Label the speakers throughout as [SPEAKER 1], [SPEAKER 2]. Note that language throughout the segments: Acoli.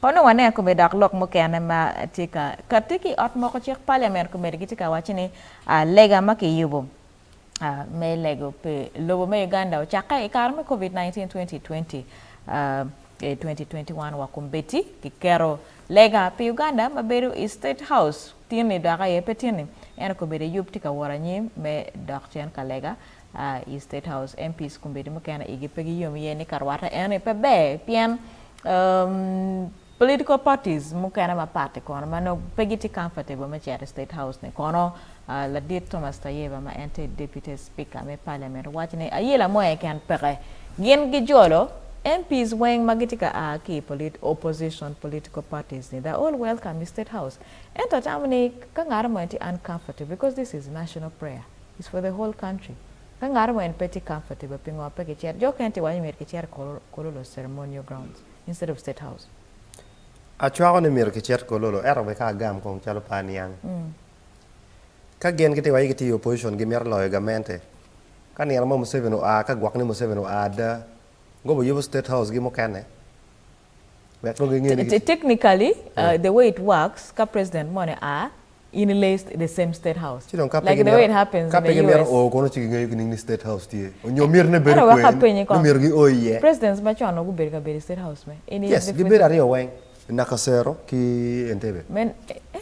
[SPEAKER 1] Kono waneno kome dok lok mukene ma tye ka kati ki ot moko cik parliament komedi gitye ka waco ni lega ma kiyubo me lego pi lobo me Uganda ocakke i kare me COVID-19 2020 2021 wa kombeddi kiketo lega pi Uganda ma bedo i State House tin-ni dok aye pe tin-ni ento kombeddi yub tye ka wot anyim me dok cen ka lega i State House. MPs kombeddi mukene igi pe giyom iye ni ka rwatte eno pe ber pien political parties mukene mapat kono ma nongo pe gitye comfortable me cito i State House ni kono ladit Thomas Tayebwa ma en tye Deputy Speaker me Parliament owaco ni ayela mo keken peke gin gijolo MPs weng ma gitye ka a ki i opposition political parties ni they are all welcome i State House ento atamo ni ka ngat mo en tye uncomfortable because this is national prayer it's for the whole country ka ngat mo en pe tye comfortable pingo pe kicito jo okene tye waco ni myero kicit i Kololo ceremonial grounds instead of State House.
[SPEAKER 2] Acwako ni myero kicit Kololo ento wek agam kong calo pe aniang. Ka gin gitye waci gitye i opposition gimito loyo gamente, ka nino mo Museveni oa ka gwok ni Museveni oa ada, gobo yubo State House gi mukene wek dong ginge ni
[SPEAKER 1] Technically, the way it works, ka president moni a, in i the same State House.
[SPEAKER 2] Ci dong ka pe
[SPEAKER 1] Like the way it happens
[SPEAKER 2] ka
[SPEAKER 1] in
[SPEAKER 2] pe
[SPEAKER 1] the
[SPEAKER 2] gimito
[SPEAKER 1] US.
[SPEAKER 2] o kono ci gingeyo kining ni State House tye onyo mitine bedo
[SPEAKER 1] Ento wek
[SPEAKER 2] kwen
[SPEAKER 1] apenyi
[SPEAKER 2] ni
[SPEAKER 1] kong,
[SPEAKER 2] myero gio iye.
[SPEAKER 1] presidents macon onongo gubedo ka bedo i State House me? In
[SPEAKER 2] Yes,
[SPEAKER 1] the
[SPEAKER 2] gibedo aryo weng, Nakasero ki Entebbe.
[SPEAKER 1] Men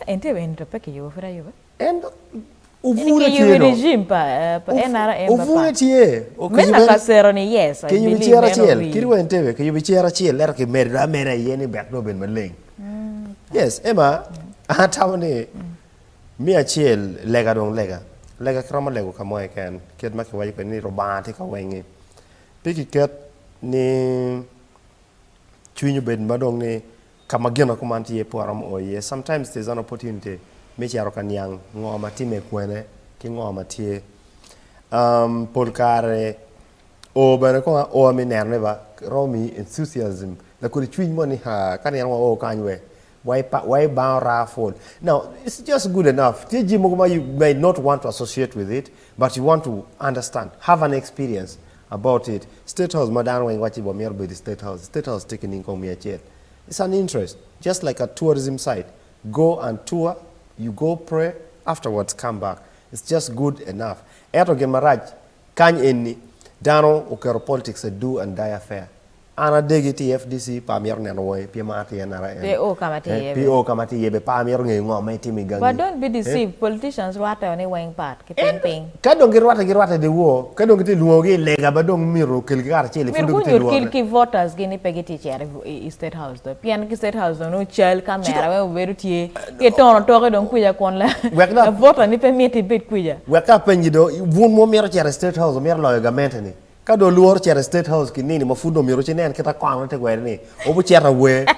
[SPEAKER 1] Entebbe eni to pe kiyubo pud ayuba.
[SPEAKER 2] En
[SPEAKER 1] Eni
[SPEAKER 2] obune
[SPEAKER 1] kiyubo
[SPEAKER 2] tye
[SPEAKER 1] i
[SPEAKER 2] no.
[SPEAKER 1] regime pa pa NRM
[SPEAKER 2] Obune
[SPEAKER 1] mapat.
[SPEAKER 2] tye.
[SPEAKER 1] Me Nakasero ni yes, I
[SPEAKER 2] Kiyubo i
[SPEAKER 1] believe
[SPEAKER 2] cere
[SPEAKER 1] meno
[SPEAKER 2] acel,
[SPEAKER 1] rii.
[SPEAKER 2] kadi wa Entebbe kiyubo i cere acel ento kimedo ameda iye ni wek dong obed maleng. Yes, Emma, an atamo ni me acel lega dong lega. Lega kiromo lego ka mo keken kit ma kiwaco kwede ni Rubanga tye ka wengi. Pe kiket ni cwiny obed ma dong ni ka ma gin ma kuman tye iye pe waromo o iye. Sometimes there's an opportunity me cito ka niang ngo ma timme kwene ki ngo ma tye. Um, pol kare o bene kong aoa me nenone ba romo miyi enthusiasm lakodi cwiny mo ni ha ka nino wao kany we wa ibango raa pol. Now it's just good enough. Tye jami mogo ma you may not want to associate with it but you want to understand, have an experience about it. State house ma dano weng waco ni wamito bedo i state house. State house tye ki ning kong miya acel. It's an interest just like a tourism site. Go and tour, you go pray, afterwards come back. It's just good enough. Ento gin marac kany eni dano oketo politics a do and die affair. An adegi tye i FDC pe amito neno wangi pien ma atye i NRM.
[SPEAKER 1] Pe o ka ma tye iye
[SPEAKER 2] Pe
[SPEAKER 1] be.
[SPEAKER 2] o ka ma tye iye be pe amito ngeyo ngo ma itimo i gangi.
[SPEAKER 1] But don't be deceived, politicians rwatte o ni weng pat ki piny piny.
[SPEAKER 2] Ka dong girwatte girwatte dyewor, ka dong gitye lwongogi i lega ma dong myero okelgi karacel-li pud
[SPEAKER 1] Myero
[SPEAKER 2] dong gitye
[SPEAKER 1] gunyut
[SPEAKER 2] lworone.
[SPEAKER 1] ki voters gi ni pe gitye cito i state house do pien ki state house dong nongo cal kamera weng obedo tye ki itono toke dong kwica kun la
[SPEAKER 2] Wek dong
[SPEAKER 1] la voter ni pe miti ibed kwica.
[SPEAKER 2] Wek ka apenyi do, wun wumito cito i state house wumito loyo gamente ni? Ka dong lworo cito i state house ki nini ma pud dong myero ci nen kit ma kono tye kwede ni, wubucito awer.